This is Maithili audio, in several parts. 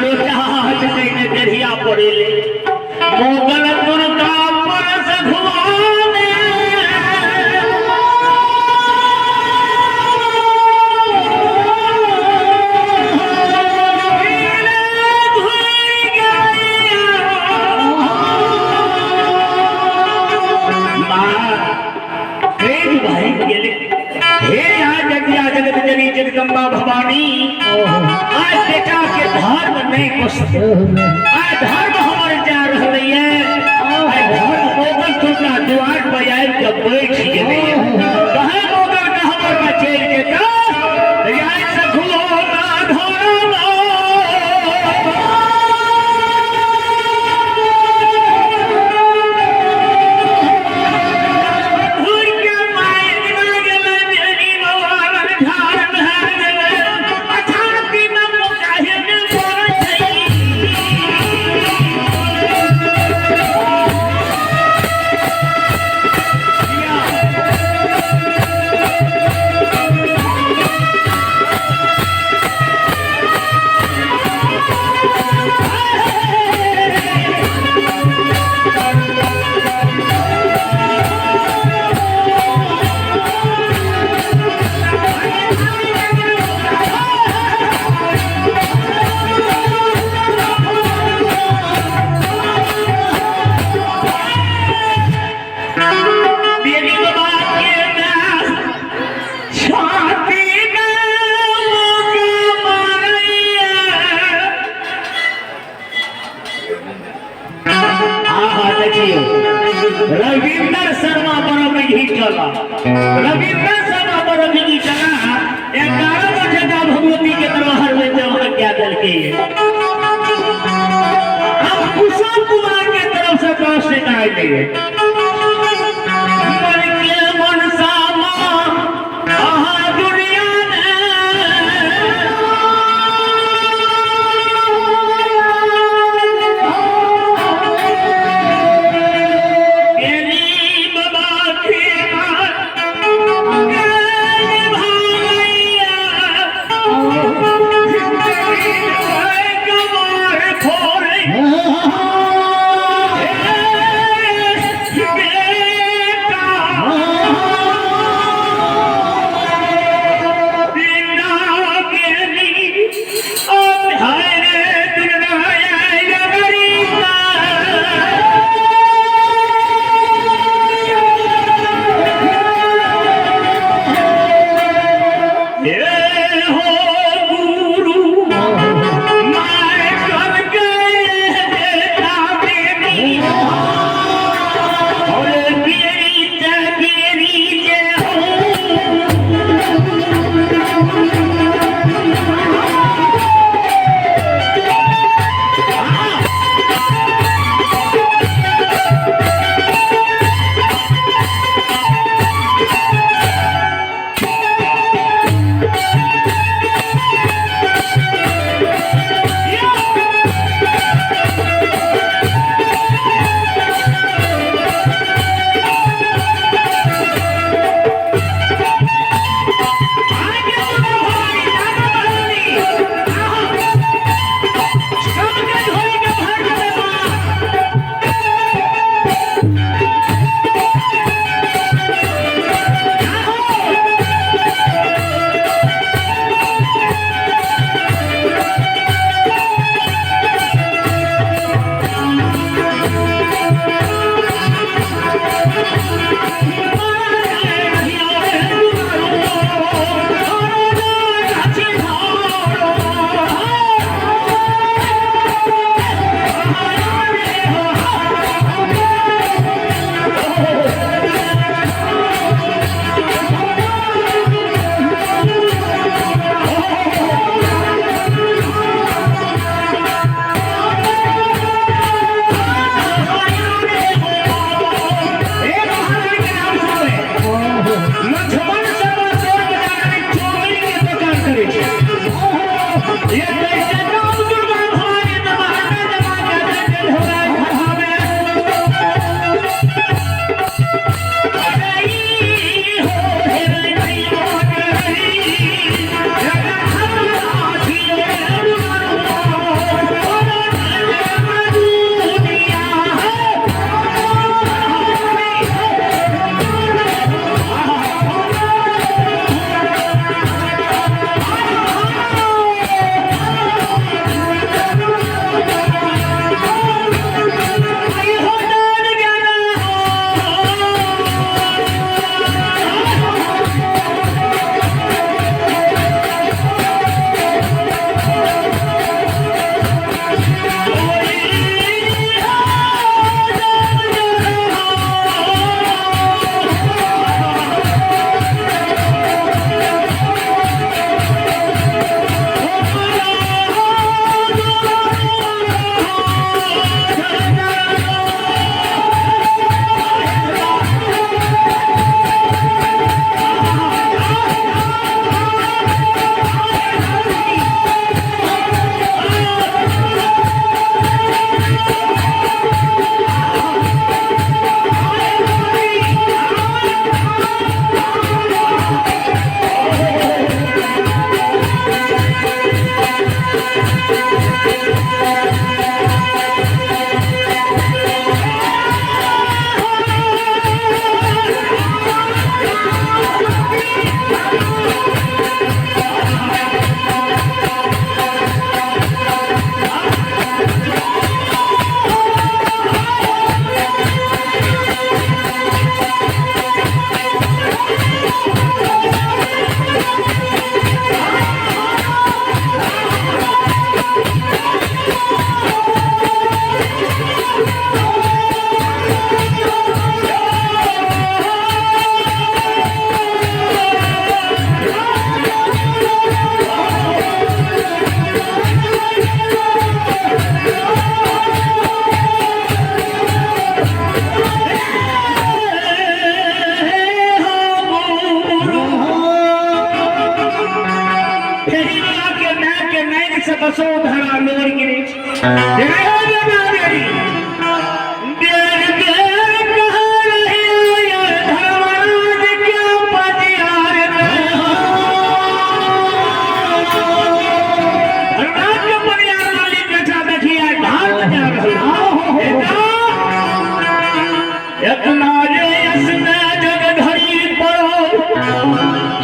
लोटा हटतै देहिया पड़ेले मोगल दुर्गा पर सखुआने हे जगिया जगत जननी जगदम्बा भवानी, आज बेटा के धर्म नहीं पोसते, आज धर्म हमर जा रहलै ये, आज धर्म मोगल तुमरा दुआर पर आबि के बैठ गेलै। कहे मोगल के हमर बचेल जेता यार सखो ना धर्म। रविंद्र शर्मा बरम ही चला, रविंद्र शर्मा बरम ही चला। 11 बजे का भगवती के दरबार में जमा क्या दल के अब कुशल कुमार के तरफ से 10 टका आए।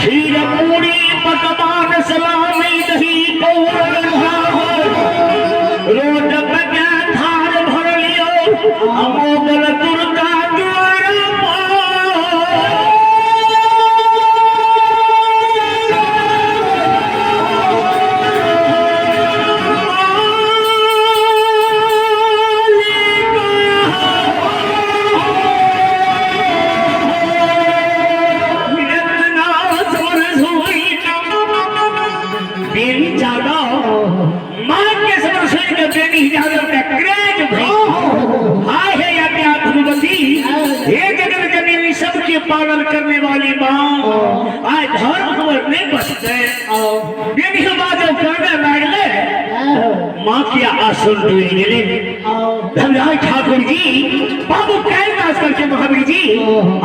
खीर पूरी पकवान सलामी दही पौर रोज बजा थार भर लियो अमोगल तुरका द्वार सबके पालन करने वाली माँ आज धर्म हमर नहीं बचते बेनी बाजो करने लागले माँ के आसन डूबि गेलै। धनराज ठाकुर जी बाबू कैलाश करके महावीर जी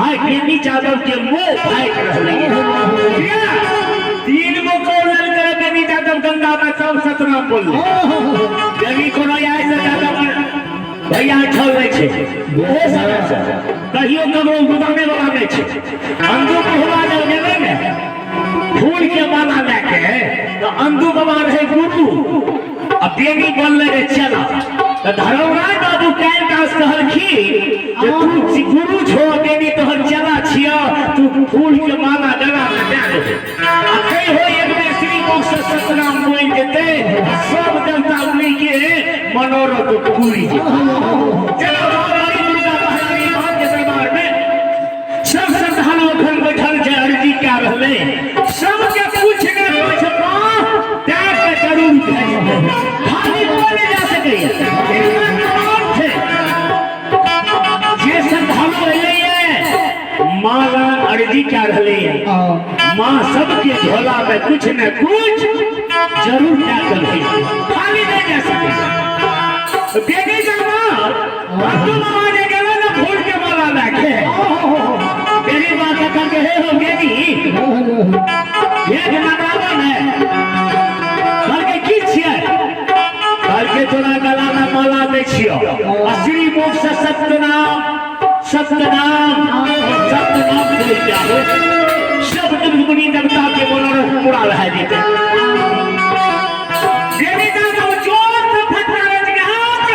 आइ बेनी यादव के मुंह फाटि रहलै। तीन गो कौलल करे बेनी यादव गंगा में सब सतनाम बोलले। यदि कोनो आय से ज्यादा भैया छल नहि छै कहियो ककरो डुबाने वाला नहि छै। अंदू बुढ़वा जब गेलै ने फूल के माला लए के तो अंदू बाबा रहे गुरु आ बेनी बोलले रे चला। तो धर्मराज बाबू कैलाश कहलखिन जे तू गुरु छो बेनी तोहर चला छियो तू फूल के माला गला में दए देबे आ कहियो एक बेर श्री मुख से सतनाम बोलि जेतै सब देवता मुनि के मनोरथ पूरी जेतै। चलो बाबा दुर्गा महारानी मां के दरबार में सब श्रद्धालु अखन बैठल छै अर्जी कए रहलै सबके कुछ ने कुछ त्याग के जरूर भेज खाली कोई नहीं जा सकैया। जे श्रद्धालु अयलैये माँ लग अर्जी कए रहलैये माँ सबके झोला में कुछ न कुछ जरूर त्याग के भेज खाली नहीं जा सकैया। बेटी जाना बंधु मामा जे गेलै ने फूल के माला लए के बेटी माँ के कहलकै हे हो बेटी एक नगावन है कहलकै की छियै कहलकै तोरा गला में माला दै छियौ आ श्री मुख से सत्यनाम सत्यनाम सत्यनाम बोलि जाहो सब मुनि देवता के मनोरथ पूरा भए जेतै। बेटी जादव जोर से फटकारै छै हाथ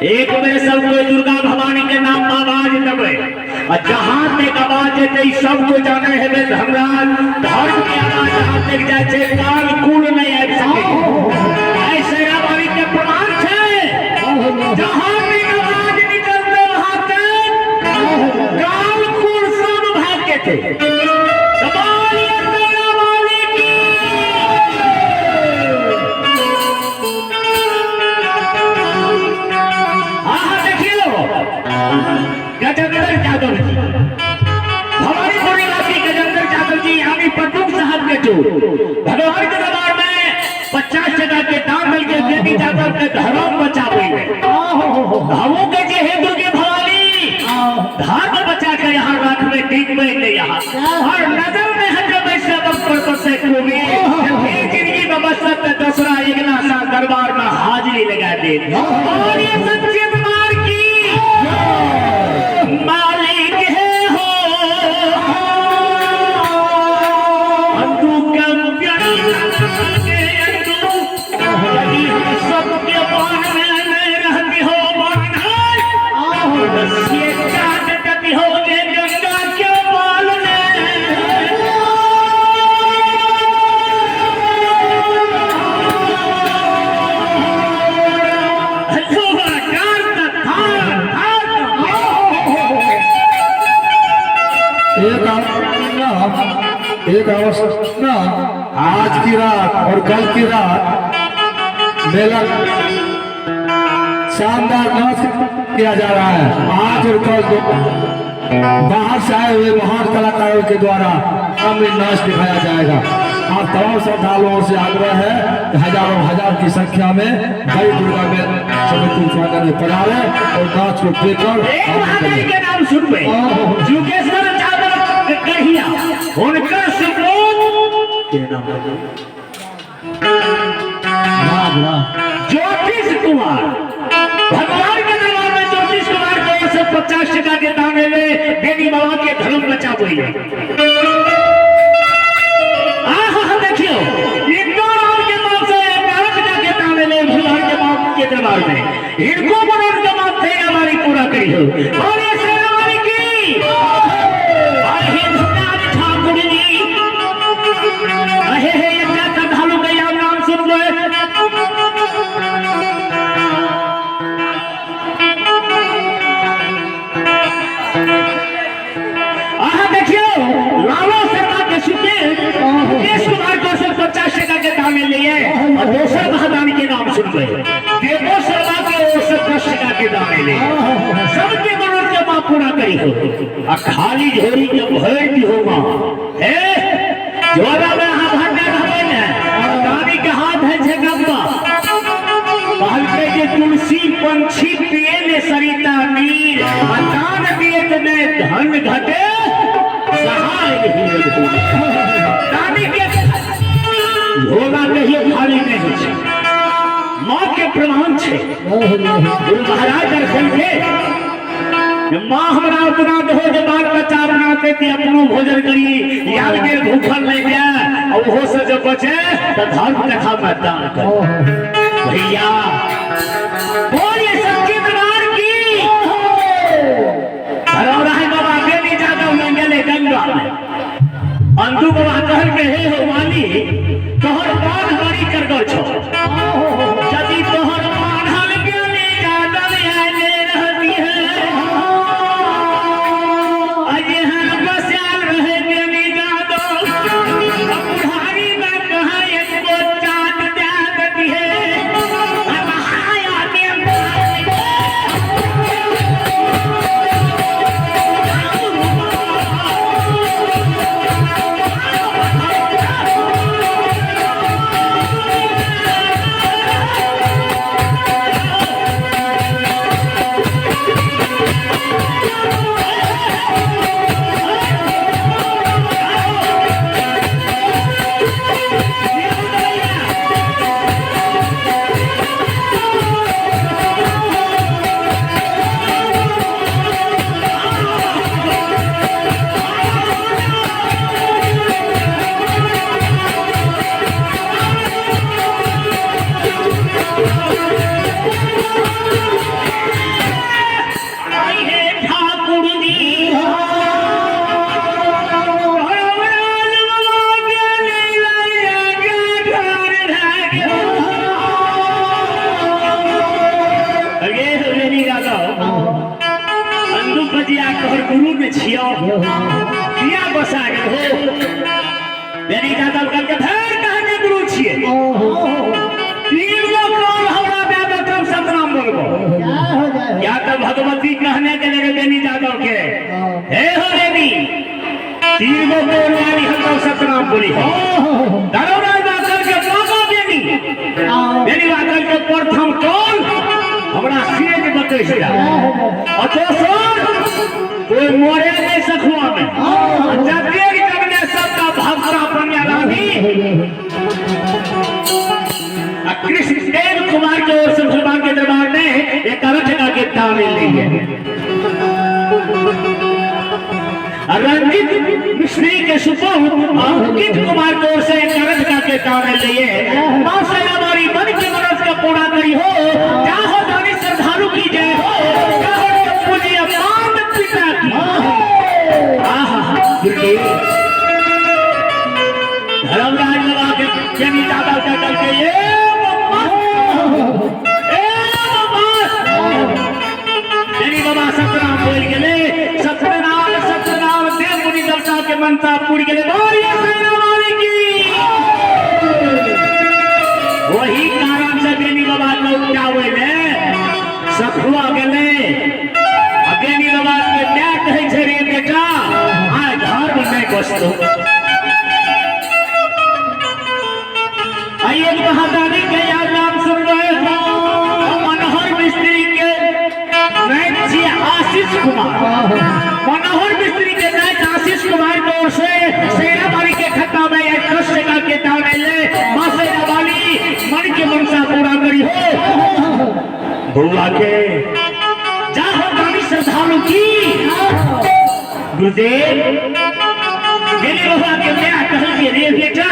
एक बेर सब कोई दुर्गा भवानी के नाम आवाज देबै आ जहां तक आवाज जेतै सब कोई जाने हेबै धर्मराज धर्म के आवाज जहां तक जाइ छै काल कुल नहीं आबि सकै। ऐसे वाली के प्रमाण छै जहां तक आवाज निकलते हिंदू भगवान के दरबार में 50 टका के दान मिल के बेटी जादव के धर्म बचावे हमू के जे हिंदू के भवानी धर्म बचा के यहाँ रखबे टिकबे नहीं यहाँ और नजर में हटे वैसे पर पर से खूबी फिर जिंदगी में बसत दूसरा अगला साल दरबार में हाजिरी लगा दे। और ये सच्चे दरबार की मालिक है हो अंतु कम प्यारी के अंतु यदि हम सबके पान में नहीं रहती हो बान्हल ये चाँद तक हो जे गंगा के बाल में। एक अवस्था आज की रात और कल की रात मेला शानदार नाच किया जा रहा है। आज और कल दो बाहर से आए हुए महान कलाकारों के द्वारा अमृत नाच दिखाया जाएगा। आप तमाम श्रद्धालुओं से आग्रह है कि हजारों हजार की संख्या में बड़ी दुर्गा में समिति प्रांगण में पधारे और नाच को देखकर एक महादेव के नाम सुनबे जुगेश्वर यादव कहिया हुनकर सुपुत्र के नाम ज्योतिष कुमार भगवान के दरबार में ज्योतिष कुमार को ओर से 50 टका के दान ले बेनी बाबा के धर्म बचाबै आहा देखियो इनको राम के नाम से 11 टका के दान ले भगवान के बाप के दरबार में इनको मनोज के बाप थे हमारी पूरा करी हो और ये शेरावाली की और हे धनराज ठाकुर जी अहे हे एकटा श्रद्धालु के नाम सुनबै। अहाँ देखियो लालो शर्मा के सुते मुकेश कुमार को से 50 टका के दान लिए और दोसर महादान के नाम सुनबै देवो शर्मा के ओर से 10 टका के दान लिए सबके मनोज के माँ पूरा करी हो आ खाली झोरी के भर दी हो माँ। हे झोला में अहाँ भरने रहबै ने दानी के हाथ है झगब्बा कहलकै जे तुलसी पंछी पिए ने सरिता नीर आ दान दिए ने धन घटे सहाय नहीं। दानी के झोला कहियो खाली नहीं होइ छै, माँ के प्रमाण छै। गुरु महाराज दर्शन के माँ हमरा उतना दहो जे बाल बच्चा अपना देती अपनो भोजन करी याद के भूखल नहीं जाए और ओहो से जो बचे तो धर्म कथा में दान कर। भैया बोलिए सच्चे दरबार की। धर्मराय बाबा बेनी जादव में गेले गंगा में अंधु बाबा कहल के हे हो माली तोहर बाल हमारी करगल छो यदि तोहर बान्हल बेनी जादव आले रहती है अजहन बसल रहे बेनी जादव बुढ़ारी में कहा एको चाट दे देती है। गुरु में छियो किया बसा गेल हो बेनी जादव कहलकै फेर कहने गुरु छियै तीन गो कान हमरा दे दे तब सतनाम बोलबो। या तो भगवती कहने के लिए बेनी जादव के हे हो बेनी तीन गो टोल वाली हम सतनाम बोली हो धर्मराज बाकल के बाबा बेनी बेनी बाकल के प्रथम टोल हमरा सेज बतै छै आ दोसर कोई मरे नहीं सखुआ में जतेक जगने सबका भक्ता बनिया रानी आ कृष्ण देव कुमार के ओर से भगवान के दरबार में एक अर्थ का के तामिल ली है। रंजित मिश्री के सुपुत्र अंकित कुमार की ओर से एक अर्थ का के तामिल ली है। मां हमारी मन के मनस का पूरा करी हो, चाहो दानी श्रद्धालु की जय हो, चाहो पूज्य मात पिता की। आहा गुरुदेव धर्मराज बाबा के यानी दादा का करके ये यानी बाबा सतनाम बोल गेले, सतनाम सतनाम देव मुनि देवता के मनता पूरी गेले। बोलिए सेनावाली की। वही कारण से बेनी बाबा के उपजावे ने सखुआ गेले। आ बेनी बाबा के माय कहै छै रे बेटा आइ धर्म नहि बसतो। आइए महादानी के याद नाम सुन रहे हो मनोहर मिस्त्री के नायक जी आशीष कुमार, मनोहर मिस्त्री के नायक आशीष कुमार की ओर से शेरावाली के खत्ता में एक 10 टका के दान ले मां शेरावाली मन के मनसा पूरा करी हो। बउआ के जाहो दानी श्रद्धालु की। गुरुदेव मेरे बउआ के माय कहल के रे बेटा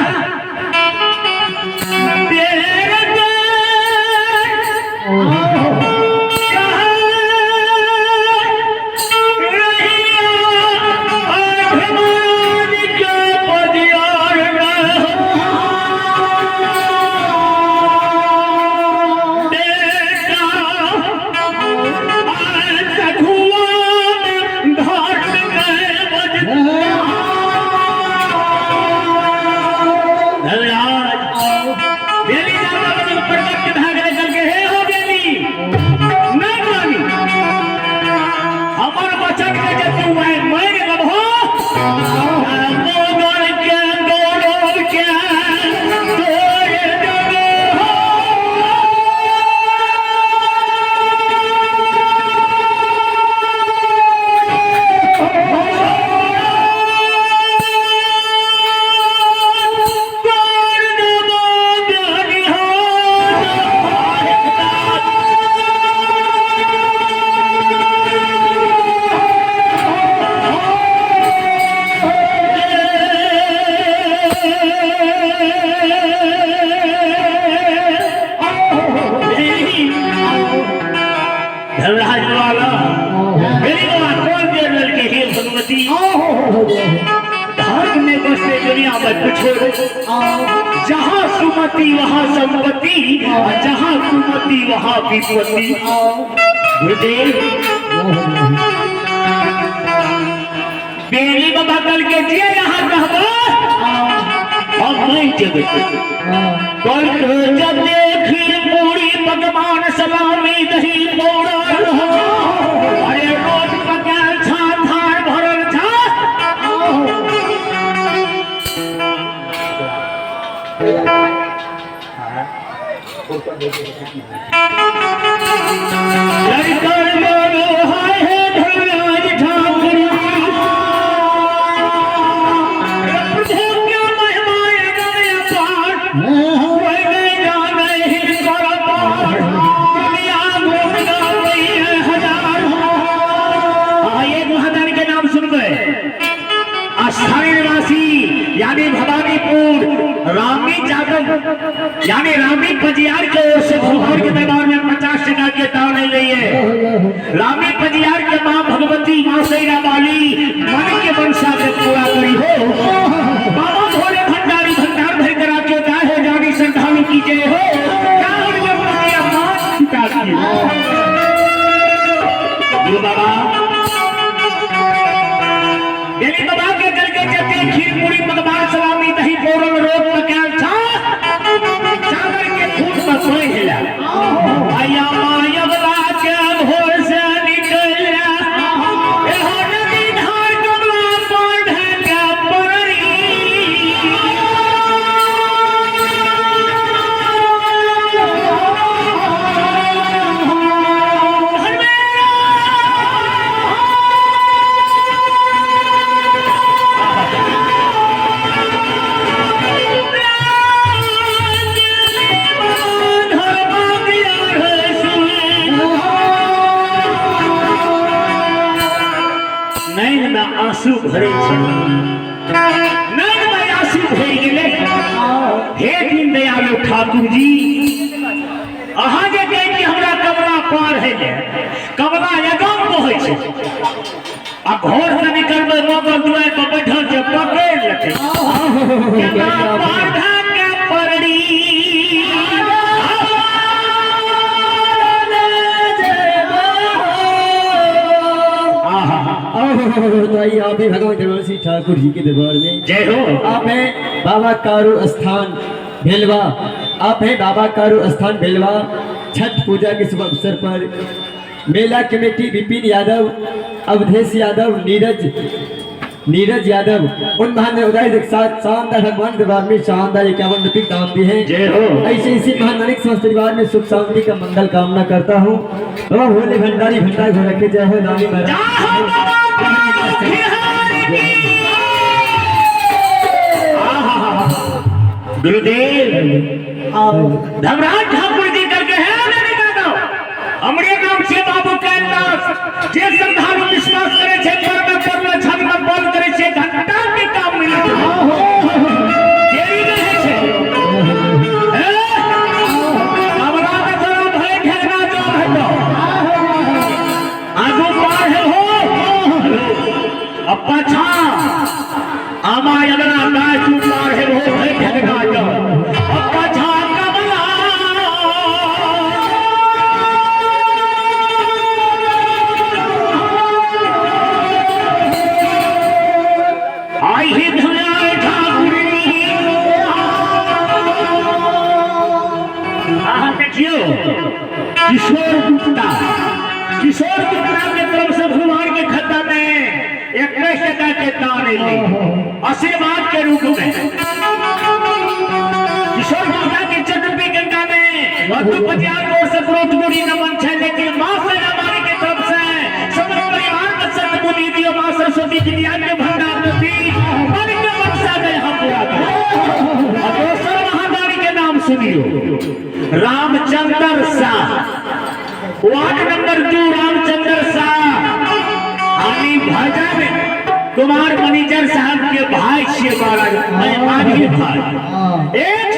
धर्मराज वाला मेरी बाबा कौन दे लड़के हे भगवती धर्म में बसते दुनिया में पूछो जहाँ सुमति वहाँ संपत्ति और जहाँ कुमति वहाँ विपत्ति। गुरुदेव बेली बाबा कल के जे यहाँ रहबो हम नहीं जेबै। कल जब देखी पूरी पकवान सलामी दही पौड़ल अरे रोट पकायल छा थार भरल छा लड़कर बोलो हाय हे धर्मराज ठाकुर प्रभु के महिमा अगम अपार कोई नहीं जाने हिनकर पार दुनिया गुण गावै है हजार। एक महादानी के नाम सुन गए स्थानीय निवासी यानी भवानीपुर रामी जादव यानी रामी पजियार के ओर से भगवान के दरबार में 50 टका के दान ले रही है। रामी पजियार के माँ भगवती माँ सैरा वाली मन के मनसा के पूरा करी हो। बाबा भोले भंडारी भंडार भर करा के गाय हो जानी श्रद्धालु की जय हो। पिता की गुरु बाबा बेली बाबा के गल के जते खीर पूरी पकवान सलामी दही पौरल रोट पकायल छा चादर के खूट पर सोई हिला आया मायवला के भोर से निकला एहो नदी धार कमला पर ढका हे दीन दयालु ठाकुर जी, अहाँ जे कहै छी हमरा कमला पार है ने, कमला एगम बहै छै आ घर से निकलबै मगर दुआरि पर बैठल छै पकड़ि लेतै। केना पार भए के पड़ी तो आइए आप ही भगवान देवश्री ठाकुर जी के दरबार में जय हो। आप हैं बाबा कारू स्थान भेलवा, आप हैं बाबा कारू स्थान भेलवा। छठ पूजा के शुभ अवसर पर मेला कमेटी विपिन यादव, अवधेश यादव, नीरज नीरज यादव उन महान उदय के साथ शानदार भगवान दरबार में शानदार 51 रुपये दान दिए हैं। जय हो। ऐसे इसी महान समस्त परिवार में सुख शांति का मंगल कामना करता हूँ। बाबा भोले भंडारी भंडार घर रखे जय हो रानी महाराज। जाहो बाबा बिहारी की। आहा, गुरुदेव धर्मराज ठाकुर जी करके है मेरे दादा, हमरे नाम छे बाबू कैलाश। जे श्रद्धालु विश्वास करे छे पर में पर में छत में बल करे छे घंटा के काम मिले देरी नहीं छे। ए हमरा के थोड़ा भय ठेकना जो है तो आगू पार है हो अब पाछा आमा यमना गाय तू पार है हो भय ठेकना जो अब पाछा कमला आई ही धुनिया ठाकुर। अहाँ देखियो किशोर गुप्ता, किशोर गुप्ता के तरफ से भगवान के खाता में 21 टका के दान अयलै आशीर्वाद के रूप में। किशोर गुप्ता के चतुर्पी गंगा में पचास ओर से क्रोध मुड़ी नमन है, लेकिन माँ से हमारे के तरफ से समस्त परिवार के सतबुद्धि दियो माँ सरस्वती विद्या के भंडार में थी मन के मनसा गए हम पूरा करें। और दोसर महादानी के नाम सुनियो, रामचंद्र शाह, वार्ड नंबर 2 रामचंद्र शाह आनी भजन कुमार मैनेजर साहब के भाई छियै, महाराज भाई। 1